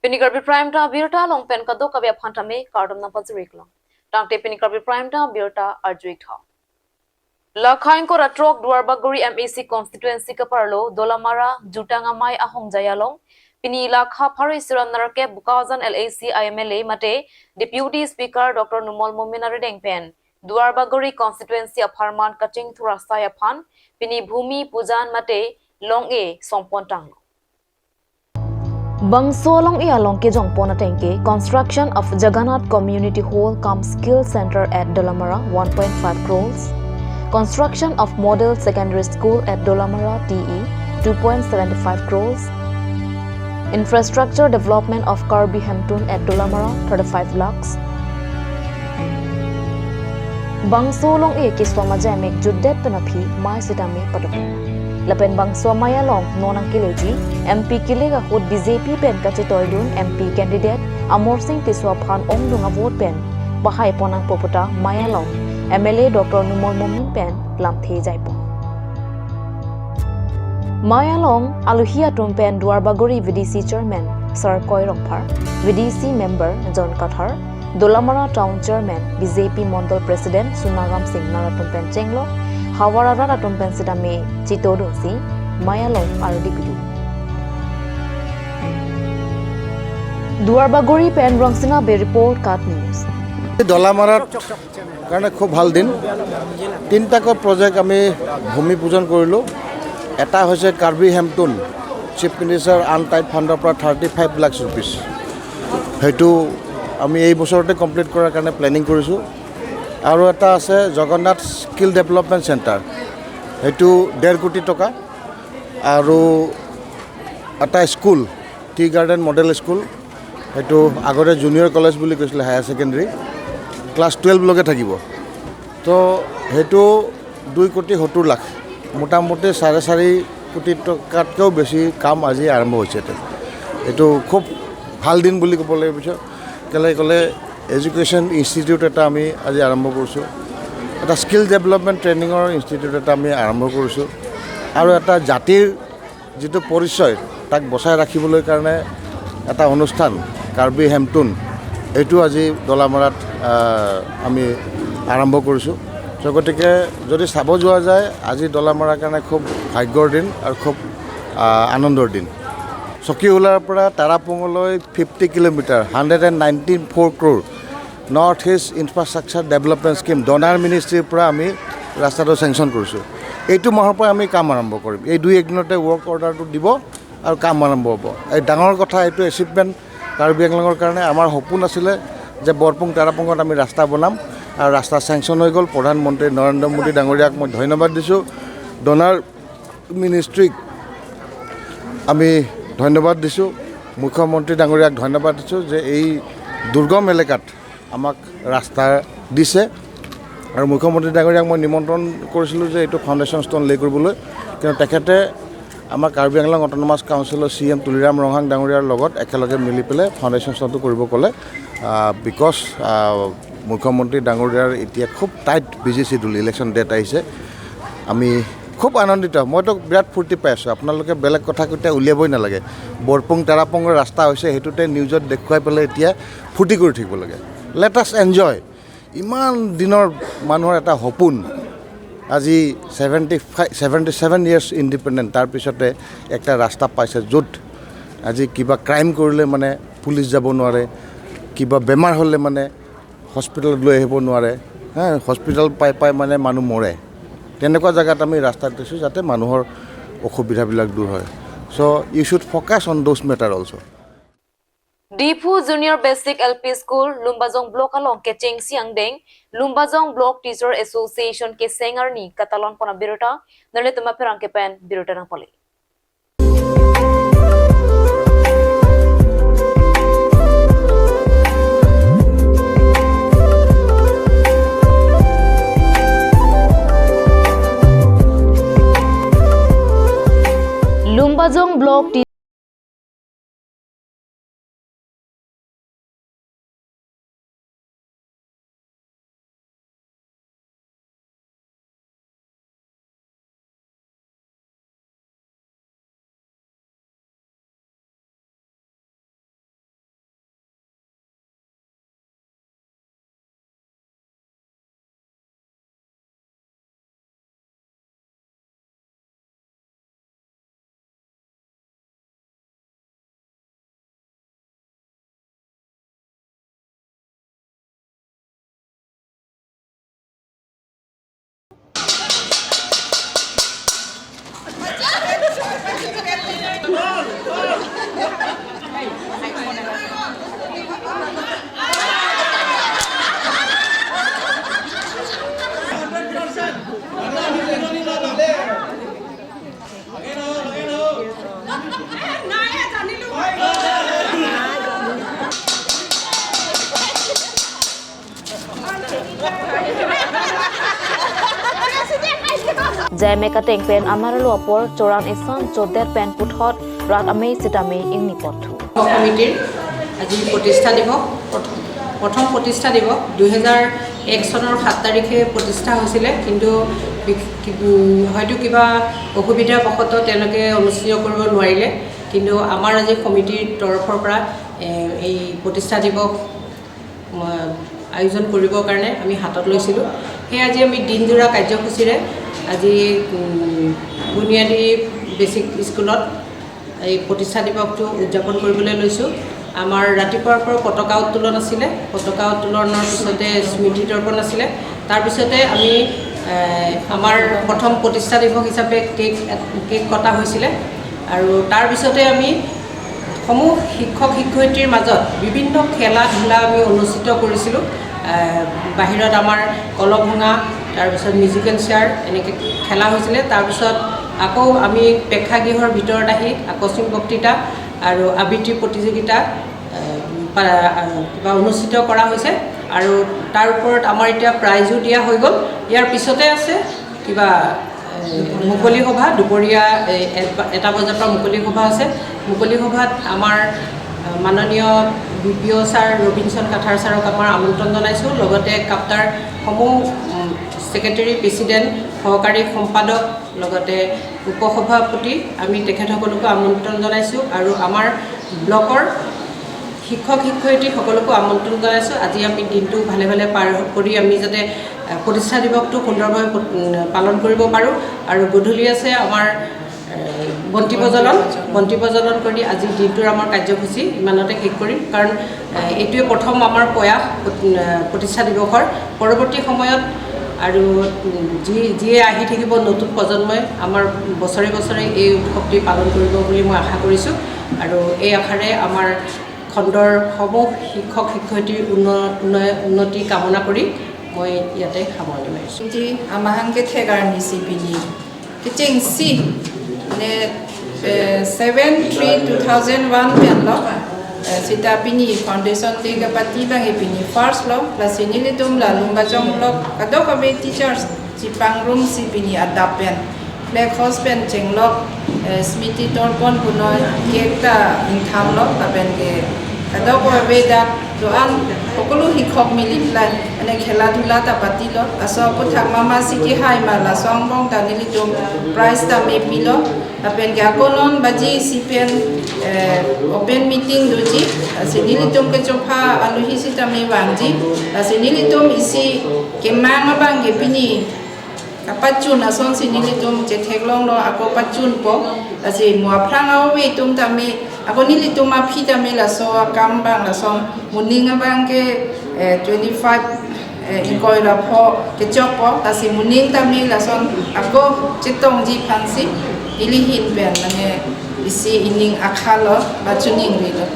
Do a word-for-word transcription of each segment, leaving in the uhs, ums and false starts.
Pini Karbi Prime Time abirta along pen kadokave aphan tame kardom nangpajirlo. Tangte pini Karbi Prime Time abirta arju-ik tha. Lakha ingkoi ra throk Duarbagori M A C constituency kaparlo Dolamara Jutang Amei ahongjai along pini lakha pharo isi ra nerkep Bokajan L A C M L A mate Deputy Speaker Doctor Numal Momin arideng pen Duarbagori constituency apharman kachingthur asai aphan pini Bhumi Pujan mate long-e sompon tanglo. Bangso long-e along kejongpon ateng ke construction of Jagannath Community Hall cum Skill Center at Dolamara one point five crores, construction of Model Secondary School at Dolamara T E two point seven five crores, infrastructure development of Karbi Hemtun at Dolamara thirty-five lakhs. Bangso long-e keso amajai amek jutdet pen aphi mei sitame padopon. Lapen bangso amei along non nangkeleji M P kelek ahut B J P pen kachetoidun M P candidate Amarsing Tisso aphan ongdung avote pen pahaipon nangpo puta mei along M L A Doctor Numal Momin pen lamthe jaipon. Mei along alohi atum pen Duarbagori V D C Chairman Sir Koi Rongphar, V D C Member John Kathar, Dolamara Town Chairman B J P Mondol President Sonaram Singnar atum pen chenglok havar arat atum pen sitame chetodunsi mei along ardi pidu. Duarbagori pen Rangsina Bey report, KAT News. এই ডলামাৰাৰ কাৰণে খুব ভাল দিন। তিনিটাকৈ প্ৰজেক্ট আমি ভূমি পূজন কৰিলোঁ। এটা হৈছে কাৰ্বি হেমটুন, চিফ মিনিষ্টাৰ আনটাইড ফাণ্ডৰ পৰা থাৰ্টি ফাইভ লাখ ৰুপিজ, সেইটো আমি এই বছৰতে কমপ্লিট কৰাৰ কাৰণে প্লেনিং কৰিছোঁ। আৰু এটা আছে জগন্নাথ স্কিল ডেভেলপমেণ্ট চেণ্টাৰ, সেইটো ডেৰ কোটি টকা। আৰু এটা school, tea garden model school, সেইটো আগতে জুনিয়ৰ কলেজ বুলি কৈছিলে, হায়াৰ ছেকেণ্ডেৰী, ক্লাছ টুৱেলভলৈকে থাকিব। তো সেইটো দুই কোটি সত্তৰ লাখ, মোটামুটি চাৰে চাৰি কোটি টকাতকৈও বেছি কাম আজি আৰম্ভ হৈছে। এইটো খুব ভাল দিন বুলি ক'ব লাগিব। পিছত কেলে ক'লে এডুকেশ্যন ইনষ্টিটিউট এটা আমি আজি আৰম্ভ কৰিছোঁ, এটা স্কিল ডেভেলপমেণ্ট ট্ৰেইনিঙৰ ইনষ্টিটিউট এটা আমি আৰম্ভ কৰিছোঁ, আৰু এটা জাতিৰ যিটো পৰিচয়, তাক বচাই ৰাখিবলৈ কাৰণে এটা অনুষ্ঠান, কাৰ্বি হেমটুন, এইটো আজি ডলামাৰাত, আহ, আমি আৰম্ভ কৰিছোঁ। তো গতিকে যদি চাব যোৱা যায়, আজি ডলামাৰাৰ কাৰণে খুব ভাগ্যৰ দিন আৰু খুব, আহ, আনন্দৰ দিন। চকীহোলাৰ পৰা তাৰাপুঙলৈ fifty kilometre, hundred and ninety four crore, north east infrastructure development scheme, DoNER মিনিষ্ট্ৰীৰ পৰা আমি ৰাস্তাটো চেংচন কৰিছোঁ। এইটো মাহৰ পৰা আমি কাম আৰম্ভ কৰিম। এই দুই একদিনতে ৱৰ্ক অৰ্ডাৰটো দিব আৰু কাম আৰম্ভ হ'ব। এই ডাঙৰ কথা, এইটো এচিভমেণ্ট কাৰ্বি আংলঙৰ কাৰণে। আমাৰ সপোন আছিলে যে বৰপুং তাৰাপুঙত আমি ৰাস্তা বনাম, আৰু ৰাস্তা চেংচন হৈ গ'ল। প্ৰধানমন্ত্ৰী নৰেন্দ্ৰ মোদী ডাঙৰীয়াক মই ধন্যবাদ দিছোঁ, ডনাৰ মিনিষ্ট্ৰীক আমি ধন্যবাদ দিছোঁ, মুখ্যমন্ত্ৰী ডাঙৰীয়াক ধন্যবাদ দিছোঁ যে এই দুৰ্গম এলেকাত আমাক ৰাস্তা দিছে। আৰু মুখ্যমন্ত্ৰী ডাঙৰীয়াক মই নিমন্ত্ৰণ কৰিছিলোঁ যে এইটো ফাউণ্ডেশ্যন ষ্ট'ন লে কৰিবলৈ, কিন্তু তেখেতে আমাৰ কাৰ্বি আংলং অট'নমাছ কাউন্সিলৰ চি ই এম তুলিৰাম ৰংহাং ডাঙৰীয়াৰ লগত একেলগে মিলি পেলাই ফাউণ্ডেশ্যন ষ্ট'নটো কৰিব ক'লে। বিকজ মুখ্যমন্ত্ৰী ডাঙৰীয়াৰ এতিয়া খুব tight busy schedule, election date আহিছে। আমি খুব আনন্দিত, মইতো বিৰাট ফূৰ্তি পাই আছোঁ। আপোনালোকে বেলেগ কথা কেতিয়া উলিয়াবই নালাগে। বৰপুং তাৰাপুঙৰ ৰাস্তা হৈছে, সেইটোতে নিউজত দেখুৱাই পেলাই এতিয়া ফূৰ্তি কৰি থাকিব লাগে। Let us enjoy। ইমান দিনৰ মানুহৰ এটা সপোন, আজি seventy five, seventy seven years independent, তাৰপিছতে একটা ৰাস্তা পাইছে য'ত আজি কিবা ক্ৰাইম কৰিলে মানে পুলিচ যাব নোৱাৰে, কিবা বেমাৰ হ'লে মানে হস্পিটেলত লৈ আহিব নোৱাৰে, হা, হস্পিটেল পাই পাই মানে মানুহ মৰে। তেনেকুৱা জেগাত আমি ৰাস্তা দিছোঁ যাতে মানুহৰ অসুবিধাবিলাক দূৰ হয়। So you should focus on those matter also. Diphu Junior Basic L P School, Lumbajong Block along kechengsi angdeng Lumbajong Block Teacher Association keseng arni katalon pon abirta, nanglitum apherangke pen birta nangpale. Lumbajong Block Jai me kateng pen amarlo apor choran esan chodet pen puthot rat amei sitame ingni potthu. সমিতিৰ আজি প্ৰতিষ্ঠা দিৱস, প্ৰথম, প্ৰথম প্ৰতিষ্ঠা দিৱস দুহেজাৰ এক চনৰ সাত তাৰিখে প্ৰতিষ্ঠা হৈছিলে, কিন্তু বি-, কি-, উম, হয়তো কিবা অসুবিধাবশতঃ তেওঁলোকে অনুষ্ঠিত কৰিব নোৱাৰিলে। কিন্তু আমাৰ আজি সমিতিৰ তৰফৰ পৰা, এ, এই প্ৰতিষ্ঠা দিৱস, উম, আয়োজন কৰিবৰ কাৰণে আমি হাতত লৈছিলোঁ। সেয়ে আজি আমি দিনজোৰা কাৰ্যসূচীৰে আজি, উম, বুনিয়াদী বেচিক স্কুলত এই প্ৰতিষ্ঠা দিৱসটো উদযাপন কৰিবলৈ লৈছোঁ। আমাৰ ৰাতিপুৱাৰ পৰা পতাকা উত্তোলন আছিলে, পতাকা উত্তোলনৰ পিছতে স্মৃতি তৰ্পণ আছিলে। তাৰ পিছতে আমি, এ, আমাৰ প্ৰথম প্ৰতিষ্ঠা দিৱস হিচাপে কেক, কেক কটা হৈছিলে। আৰু তাৰ পিছতে আমি সমূহ শিক্ষক শিক্ষয়িত্ৰীৰ মাজত বিভিন্ন খেলা ধূলা আমি অনুষ্ঠিত কৰিছিলোঁ। এ, বাহিৰত আমাৰ কলহ ভঙা, তাৰপিছত মিউজিকেল চেয়াৰ, এনেকৈ খেলা হৈছিলে। তাৰপিছত আকৌ আমি প্ৰেক্ষাগৃহৰ ভিতৰত আহি আকস্মিক বক্তৃতা আৰু আবৃত্তি প্ৰতিযোগিতা, এ, পা-, কিবা অনুষ্ঠিত কৰা হৈছে। আৰু তাৰ ওপৰত আমাৰ এতিয়া প্ৰাইজো দিয়া হৈ গ'ল। ইয়াৰ পিছতে আছে কিবা, এ, মুকলি সভা, দুপৰীয়া, এ, এ-, এটা বজাৰ পৰা মুকলি সভা আছে। মুকলি সভাত আমাৰ, এ, মাননীয় বি পি অ' ছাৰ ৰবিনচন কাথাৰ ছাৰক আমাৰ আমন্ত্ৰণ জনাইছোঁ। লগতে কাপ্তাৰ সমূহ, উম, ছেক্ৰেটেৰী, প্ৰেচিডেণ্ট, সহকাৰী সম্পাদক, লগতে উপসভাপতি, আমি তেখেতসকলকো আমন্ত্ৰণ জনাইছোঁ। আৰু আমাৰ ব্লকৰ শিক্ষক শিক্ষয়িত্ৰী সকলকো আমন্ত্ৰণ জনাইছোঁ। আজি আমি দিনটো ভালে ভালে পাৰ কৰি আমি যাতে, আহ, প্ৰতিষ্ঠা দিৱসটো সুন্দৰভাৱে প-, উম, পালন কৰিব পাৰোঁ। আৰু গধূলি আছে আমাৰ, আহ, বন্তি প্ৰজ্বলন। বন্তি প্ৰজ্বলন কৰি আজি দিনটোৰ আমাৰ কাৰ্যসূচী ইমানতে শেষ কৰিম। কাৰণ, আহ, এইটোৱে প্ৰথম আমাৰ প্ৰয়াস, আহ, প্ৰতিষ্ঠা দিৱসৰ। পৰৱৰ্তী সময়ত আৰু, উম, যি, যিয়ে আহি থাকিব নতুন প্ৰজন্মই আমাৰ বছৰে বছৰে এই উৎসৱটি পালন কৰিব বুলি মই আশা কৰিছোঁ। আৰু এই আশাৰে আমাৰ খণ্ডৰ সমূহ শিক্ষক শিক্ষয়িত্ৰীৰ উন্ন-, উন্নয়-, উন্নতি কামনা কৰি মই ইয়াতে সামৰণি মাৰিছোঁ। Siti amahang kethek arni si pini kechengsi ne, eh, seven three two thousand one pen lo, eh, sita pini Foundation Day kapati abang pini first lo, lasi nelitum la Lumbajong Block kadokave teachers chepangrum si pini adap pen flag hoist pen chenglok, eh, smriti torpon punoi cake ta ingthan lo, lapen ke kadokave dak do-an okulu hikhok milip lai, ane khela dhula ta pati lo, laso aphuthak mama si kehai ma laso angbong ta nelitum prize ta me pilo, lapen ke ako non baji si pen, eh, open meeting doji, lasi nelitum kechopha aluhi sitame vangji, lasi nelitum isi kemang abang ke pini kapachun asonsi nelitum chetheklonglo, ako pachunpo. Lasi mo aphrang ave atum tame, ako nelitum aphi tame laso akam abang lason moning abang ke, eh, twenty five, eh, ingkoi ra pho kechokpo. Lasi moning tame lason ako chetongji aphansi ili ahin pen mane isi ining akha lo ba chuning ri lo.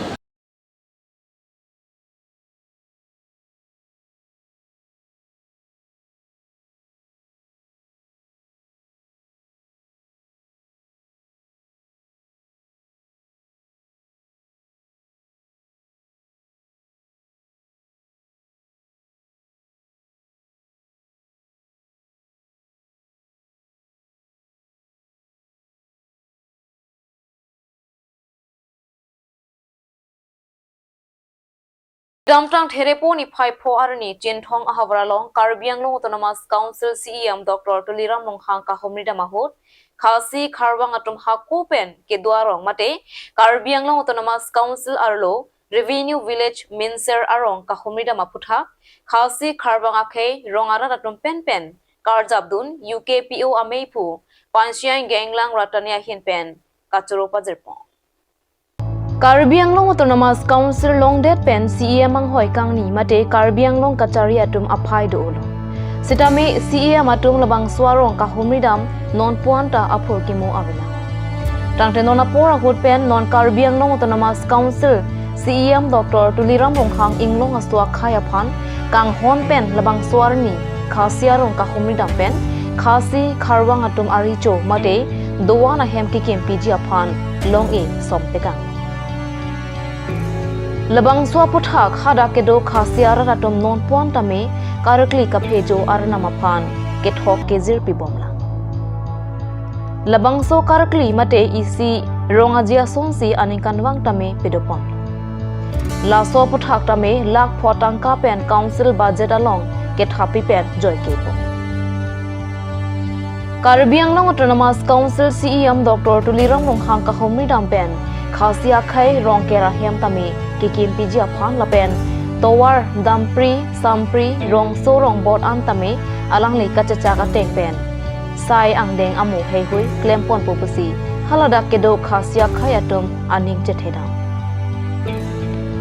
Kedamtang Therepo niphai pho arni Chinthong ahavar along Karbi Anglong Autonomous Council C E M Doctor Tuliram Ronghang kahumri dam ahut Khasi Kharvang atum hako pen kedo arong mate Karbi Anglong Autonomous Council arlo Revenue Village Minser arong kahumri dam aphuthak Khasi Kharvang akhei rong arat atum penpen karjapdun U K P O ameiphu Pansiang Genglang Ratani ahin pen kachoro pajirpon. Karbi Anglong Autonomous Council longdet pen C E M anghoi kangni mate Karbi Anglong kachari atum aphai do-olo. Sitame C E M atum labangso arong kahumri dam non puan ta aphurkimo avelang. Tangte non apor ahut pen non Karbi Anglong Autonomous Council C E M Doctor Tuliram Ronghang inglong aso akhai aphan kanghon pen labangso arni Khasi arong kahumri dam pen Khasi Kharvang atum arecho mate doan ahem kekim piji aphan long-e som tekang. Labangso aphuthak hadak kedo Khasi arat atum non puan tame karkli kaphejo arnam aphan kethok kejir pibomlang. Labangso karkli mate isi rong aje asonsi aningkanvang tame pedopon. Laso aphuthak tame lakh pho tangka pen council budget along kethapi pen joike po. Karbi Anglong Autonomous Council C E M Doctor Tuliram Ronghang kahumri dam pen Khasi akhei Rongker ahem tame kekim piji aphan lapen tovar, dampri, sampri, rongso rongbot an tame alangli kachechak ateng pen sai angdeng amo heihui klemponpo pusi haladak kedo Khasi akhei atum aning chethedam.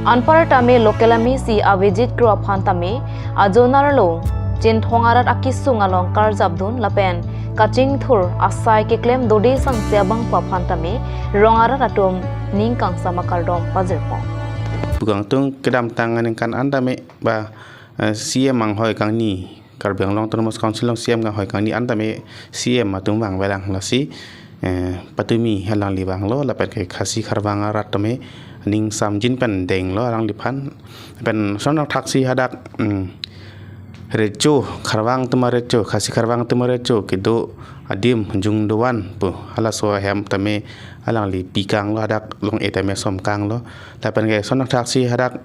Anpar tame local M A C Abhijit Kro aphan tame ajo arlo Chinthong arat akesung along karjapdun lapen kachingthur asai keklem dode sangse abangphu aphan tame rong arat atum ning kangsam akardom pajirpo. Pu kangtung kedamtang aningkan an tame ba, eh, C M anghoi kangni, Karbi Anglong Autonomous Council along C M anghoi kangni an tame C M atum vangvelang lasi, eh, patumi alangli vanglo lapen ke Khasi Kharvang arat tame ning samjin pen denglo alangliphan. Pen sonang thaksi hadak, mm, recho, Kharvang atum arecho, Khasi Kharvang atum arecho kedo adim Jungdovan pu halaso ahem tame alangli pikanglo, hadak long-e tame somkanglo. Lapen ke sonang thaksi hadak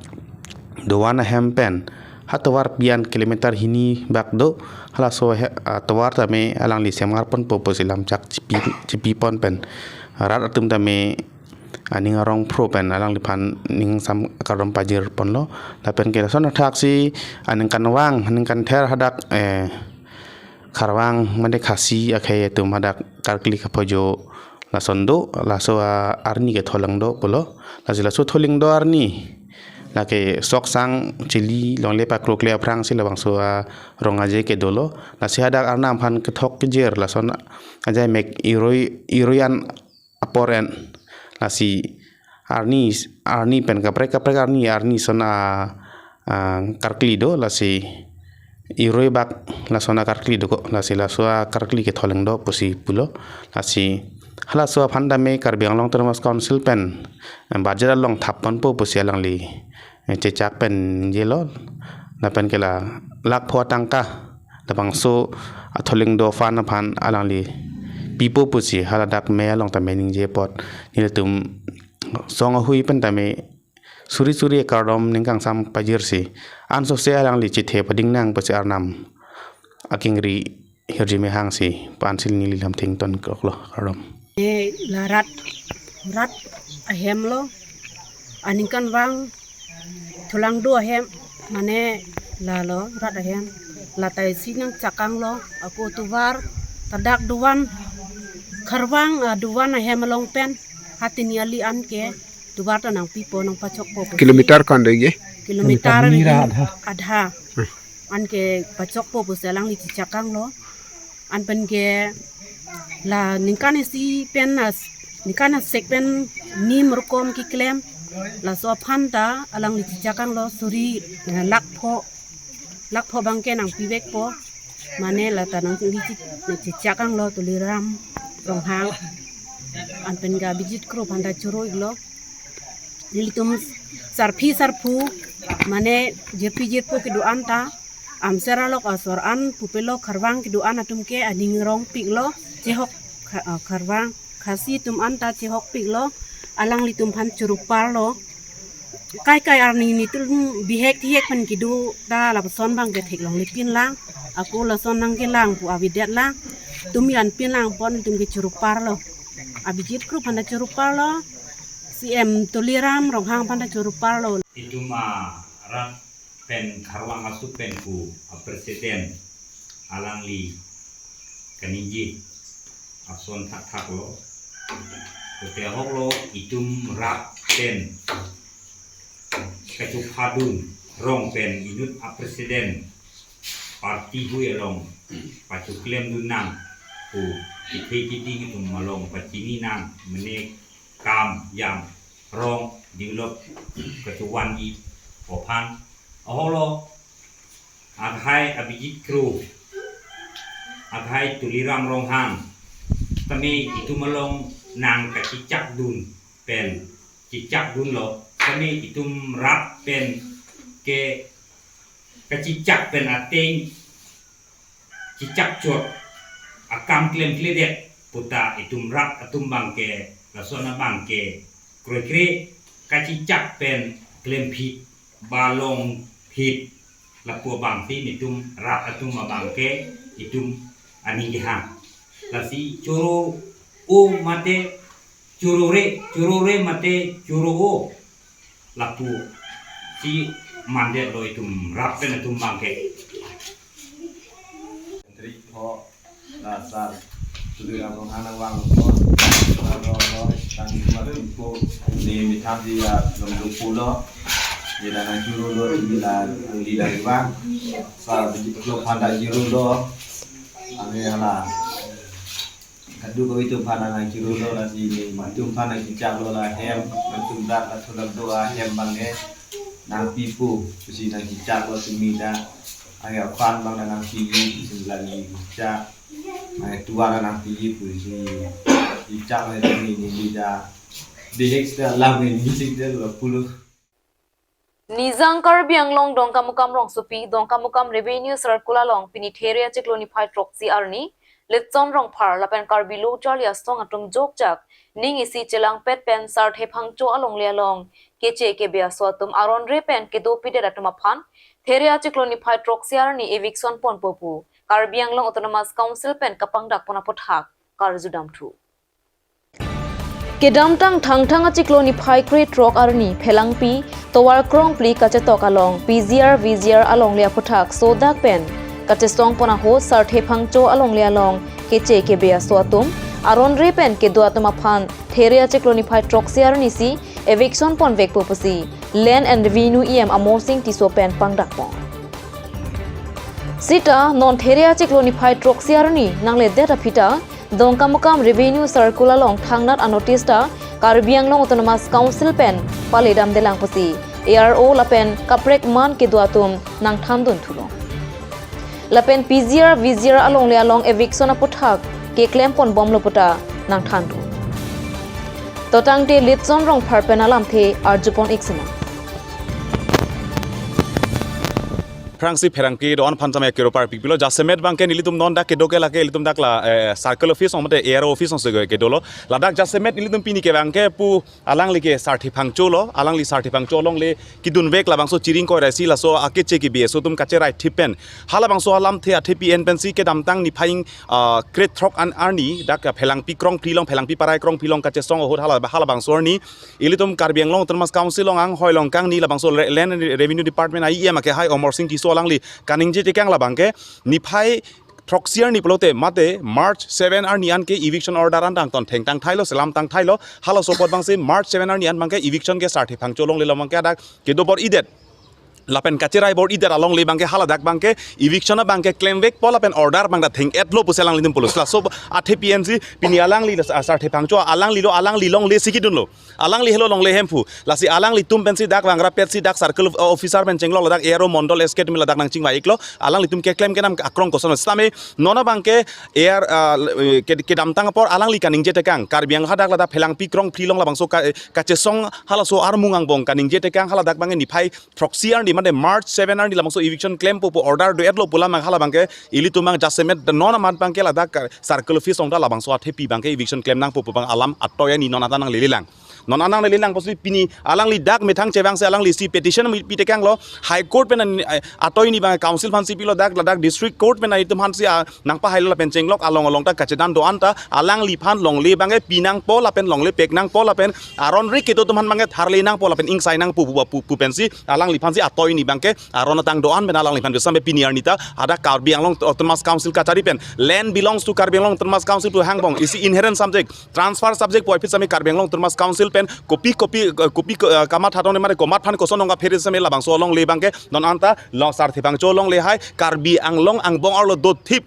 Dovan ahem pen ha tovar pi-an kilometer hini bak do, halaso ahe-, ah, tovar tame alangli semar ponpo pusi lamchak chipi, chipipon pen rat atum tame aning arong phro pen alangliphan ning sam akardom pajirponlo. Lapen ke lason athaksi aningkanvang, aningkan ther hadak, eh, Kharvang mane Khasi akhei atum hadak karkli kaphojo lason do, laso a-, arni ketholang do pulo. Lasi laso tholang do arni lake sok sang chili longle pakrokle aphrangsi labangso arong aje kedolo. Lasi hadak arnam aphan kethok kejir lason ajai mek iroi, iroi an apor en. Lasi arni, arni pen kaprek kaprek arni, arni son a, a, karkli do, lasi iroi bak lason akarkli dokok, lasi laso akarkli ketholang do pusi pulo. Lasi halaso aphan tame Karbi Anglong Autonomous Council pen, em, budget along thap ponpo pusi alangli, eh, chechak pen jelo. Lapen ke la lakh pho tangka labangso atholang do fund aphan alangli pipo pusi haladak me along tame ningje apot nelitum song ahui pen tame suri suri akardom ning kangsam pajirsi ansose alangli chethe pading nang pusi arnam akengri hirjume hangsi pansil neli lamtheng tonkoklo, kardom. E la rat, rat ahem lo, aningkanvang tholang do ahem, mane lalo rat ahem, la ta isi nangchakanglo, ako tovar, ladak Dovan, Kharvang, ah, Dovan ahem along pen, hatini ali anke tovar ta nangpipo, nangpachokpo pusi. Kilometer ko-an do ye? Kilometer hini ra adha. Adha. Hmm. Anke pachokpo pusi alangli chechakanglo. An pen ke la ningkan isi pen as-, ningkan asek pen nim rokom keklem. Laso aphan ta alangli chechakanglo suri, eh, lakh pho, lakh pho abangke nangpivekpo. Mane la ta nangli che-, chechakanglo Tuliram Ronghang. An pen ke Abhijit Kro aphan ta choro-iklo. Nelitum sarpi sarpo, mane jirpi jirpo kedo-an ta, amser alok asor an pupelo Kharvang kedo-an atum ke aning rongpiklo, chehok Kha-, ah, Kharvang, Khasi atum an ta chehokpiklo, alanglitum aphan choroparlo. Kai kai arni nelitum bihek thihek pen kedo ta lapuson abangke theklongle pinlang, ako lason nangkelang pu avedetlang, tumi an pinlang pon nelitum ke choroparlo. Abhijit Kro aphan ta choroparlo, C M Tuliram Ronghang aphan ta choroparlo. Itum arat pen Kharvang aso pen pu a-president alangli kaningje ason thakthaklo. Kote ahoklo itum rat pen kachophadun rong pen inut a-president party hui along pachoklemdun nang pu kethe keding itum along pachini nang mene kam jam rong develop kachovan-i aphan. Ahoklo akhai Abhijit Kro, akhai Tuliram Ronghang tame itum along nang kachechakdun pen chechakdunlo, tame itum rat pen ke kachechak pen ateng chechakchot akam klemkledet Puta itum rat atum abangke, lason abangke kroikre kachechak pen klem phit, ba long phit, lapu abangsi nelitum rat atum abangke itum aning kehang. Lasi choro o mate choro re, choro re mate choro o, lapusi mandetlo itum rat pen atum abangke. Trik ho dasar Tuliram Ronghang nangvangpo, nangvangpo, tang cuma tumpo, ne methang dia nanglupo lo, dia nangchoro lo, bila, bila bang, sar biji klo phanda choro lo, ame hala. Kadokave atum aphan nangchoro lo, lasi nelitum aphan nangchechak lo, la hem, nangtum dak, la thulak do ahem abangke nangpipo pusi nangchechak lo, tumi dak, aya aphan abang nangpiji pusi lagi chechak, aya tuan nangpiji pusi chechak lo, tumi neli dak bihek seta lam neli seta lo pulo. Nijang Karbi Anglong Dongkamukam rongsopi Dongkamukam Revenue Circle along pini There achiklo niphai throksi arni Litson Rongphar lapen Karbi Lo Charli Asong atum jokjak ning isi chelangpet pen Sarthe Phangcho alongle along keche kebe aso atum aron re pen kedo pidet atum aphan There achiklo niphai throksi arni eviction ponpo pu Karbi Anglong Autonomous Council pen kapangdak pon aputhak karjudam thu. Kedamtang Thangthang achiklo niphai krethrok arni Phelangpi tovar krongphli kachetok along P G R V G R alongle aputhak sodak pen kachesong pon ahut Sarthe Phangcho alongle along keche kebe aso atum aron re pen kedo atum aphan There achiklo niphai throksi arni si eviction ponvekpo pusi Land and Revenue E M Amar Sing Tisso pen pangdak pon. Sita non There achiklo niphai throksi arni nangledet aphi ta Dongkamukam Revenue Circle along thangnat anotice ta Karbi Anglong Autonomous Council pen paledamdelang pusi A R O lapen kaprek man kedo atum nangthandun thulo. Lapen P G R V G R alongle along eviction aputhak keklem ponbomlo puta nangthandun. Totangte Litson Rongphar pen alamthe arjupon ik sinang. Aphrangsi Phelangpi do-an aphan tame kero parpik pilo, jasemet abangke nelitum non dak kedo ke lake ilitum dak la, eh, circle office ong mate A R O office ong se kedolo. Ladak jasemet nelitum pini ke abangke pu alangli ke Sarthe Phangcho lo, alangli Sarthe Phangcho alongle kedunvek labangso chiring koirasi laso akeche kebe aso atum kacherai thip pen. Halabangso alamthe athepi en pensi kedamtang niphai, ah, krethrok an arni dak Phelangpi krongphli along, Phelangpi parai krongphli along kachesong ahut hala, halabangso arni ilitum Karbi Anglong Autonomous Council along anghoi along kangni labangso Re-, Land and Revenue Department a E M akehai Amar Sing Tisso alangli kaningje tekang labangke niphai throksi arni pulote mate March seven arni an ke eviction order an tangton thengtang thailo, selam tang thailo, halaso apot abangsi March seven arni an abangke eviction ke Sarthe Phangcho alongle along abangke dak kedo bor-idet lapen kacherai bor-idet alongle abangke haladak abangke eviction abangke klemvekpo lapen order abang ta theng-etlo pusi alanglitum pulo. Laso athepi ensi pini alangli la, ah, Sarthe Phangcho alangli lo, alangli longle si kedunlo. Alangli helo longle Hemphu. Lasi alanglitum pensi dak vangra petsi dak circle of-, officer pen chenglok ladak A R O Mondol S K atum ladak nangchingvai iklo. Alanglitum keklem kenam akrong koson sitame non abangke A R, ah, ke, kedamtang apor alangli kaningje tekang. Karbi Anglong hadak ladak Phelangpi krongphli along labangso ka, kachesong halaso armung angbong kaningje tekang haladak abangke niphai throksi arni mate March seven arni labangso eviction klempo pu order do-etlo pu alam abang halabangke ilitum abang jasemet non amat abangke ladak ka circle office ong ta labangso athepi abangke eviction klem nangpo pu abang alam atoi ani non anta nanglelelang. Non an nanglelelang pusi pini alangli dak methang chevangsi alangli si petition mi pi tekanglo High Court pen an, eh, atoi ni abang council aphansi pilo dak ladak district court pen an itum aphansi, ah, nangpahailo lapen chenglok along along ta kachedan do-an ta alangliphan longle abangke pi nangpo lapen longle pek nangpo lapen aron re kedo atum aphan abangke tharle nangpo lapen ingsai nangpo pu, pu, pu pensi alangliphansi atoi ni abangke aron atang do-an pen alangliphan besam pini arni ta hadak Karbi Anglong Autonomous Council kachari pen land belongs to Karbi Anglong Autonomous Council pu hangbong isi inherent subject, transfer subject puvoiphit sitame Karbi Anglong Autonomous Council pen kopi kopi, eh, kopi, eh, kamatha dong mate komat aphan koson nong kaphere sitame labangso alongle abangke non anta along Sarthe Phangcho alongle hai Karbi Anglong angbong arlo dothip,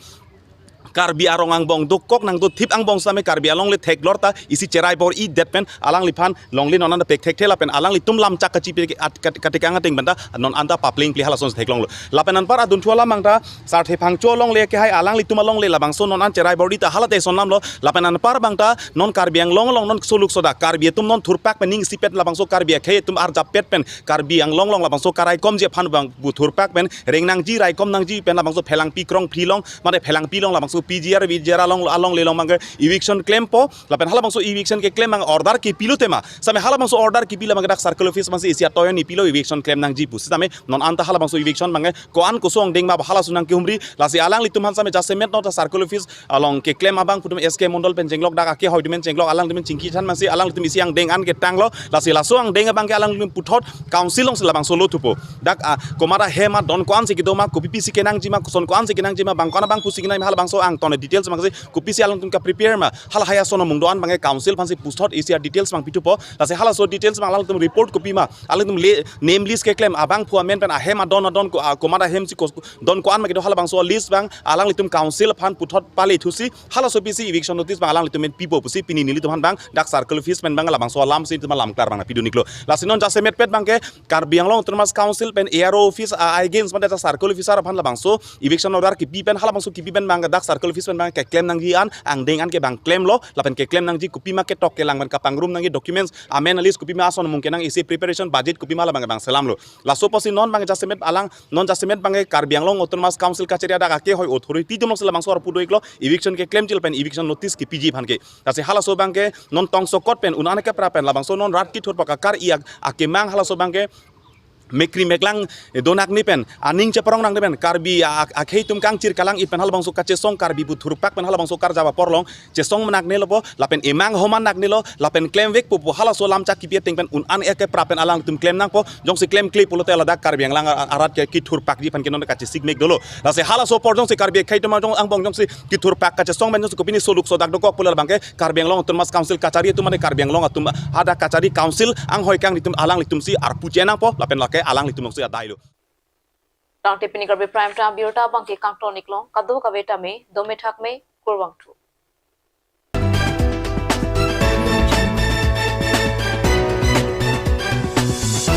Karbi arong angbong dokok nangdothip angbong sitame Karbi alongle theklor ta isi cherai bor-idet pen alangliphan longle non anta pek thekthe lapen alanglitum lamchak kachipi at-, kat-, katikang ateng pen ta non anta papling pli halason theklonglo. Lapen anpar adunthu alam abang ta Sarthe Phangcho alongle akehai alanglitum alongle labangso non an cherai bor-i ta hala te son lamlo. Lapen anpar abang ta non Karbi Anglong along non soluk soda Karbi atum non thurpak pen ning isipet labangso Karbi akhei atum arjapet pen Karbi Anglong along labangso karaikomji aphan abang pu thurpak pen reng nangji raikom nangji pen labangso Phelangpi krongphli along mate Phelangpi along labangso P G R, V G R along, along le along abangke eviction klempo, lapen halabangso eviction keklem abang order kepilo tema. Same halabangso order kepi abangke dak circle office abangsi isi atoyon ipilo eviction klem nangji pusi tame non anta halabangso eviction abangke ko-an koson angdeng ma halaso nangkehumri, lasi alanglitum aphan same jasemet non ta circle office along keklem abang pu atum S K Mondol pen chenglok dak akehoi atum pen chenglok alangtum pen chingki than abangsi alanglitum isi angdeng an ketanglo, lasi laso angdeng abangke alanglitum puthot council alongsi labangso lo thupo. Dak, ah, komat ahem adon ko-ansi kedo ma, kopi pisi kenangji ma, koson ko-ansi kenangji ma, bang ko-an abang pusi kenang ma halabangso angton details abangsi kopisi alangtum kaprepare ma, halahai ason amung do-an abangke council aphansi puthot isi adetails abang pithupo, lasi halaso details abang alangtum report kopi ma, alangtum le name list keklem abang phu amen pen ahem adon adon ko, ah, komat ahemsi ko, don ko-an ma kedo halabangso list abang alanglitum council aphan puthot pale thusi halaso pisi eviction notice abang alanglitum pen pipo pusi pini nelitum aphan abang dak circle office pen abang labangso alamsi itum alam klar abang nangpidun iklo. Lasi non jasemetpet abangke Karbi Anglong Autonomous Council pen A R O office, ah, against mate dak circle officer aphan labangso eviction order kepi pen halabangso kepi pen abang dak circle office pen abang keklem nangji an angdeng an ke abang klemlo, lapen keklem nangji kopi ma ketok kelang pen kapangrum nangji documents amen a list kopi ma ason amung kenang isi preparation budget kopi ma labang abang selamlo. Laso apotsi non abang jasemet alang, non jasemet abangke Karbi Anglong Autonomous Council kachari adak akehoi authority atum alongsi labangso arpu do iklo, eviction keklemji lapen eviction notice kepiji aphan ke. Lasi halaso abangke non tongsokot pen un-an kepra pen labangso non rat kithurpak akar-i ak-, akemang halaso abangke mekri meklang, eh, do nangne pen, aning cheparong nangne pen, Karbi a-, a-, akhei atum kangchir kalang-i pen halabangso kachesong Karbi pu thurpak pen halabangso karjap apor along chesong nangne lo po, lapen emang homan nangne lo, lapen klemvekpo pu halaso lamchak kepi ateng pen un-an kepra pen alangtum klem nangpo, jongsi klemkle pulote ladak Karbi Anglong a-, arat ke kithurpakji aphan ke non kachesik mek dolo. Lasi halaso apor jongsi Karbi akhei atum jong angbong jongsi kithurpak kachesong pen jongsi kopine soluk sodak dokok pulo abangke Karbi Anglong Autonomous Council kachari atum mate Karbi Anglong atum hadak kachari council anghoi kang itum alanglitumsi arpu chenangpo lapen lake alanglitum alongsi adailo. Tangte pini Karbi Prime Time abirta abangke kangton iklo, kadokave tame dome thakme, kurvangthu.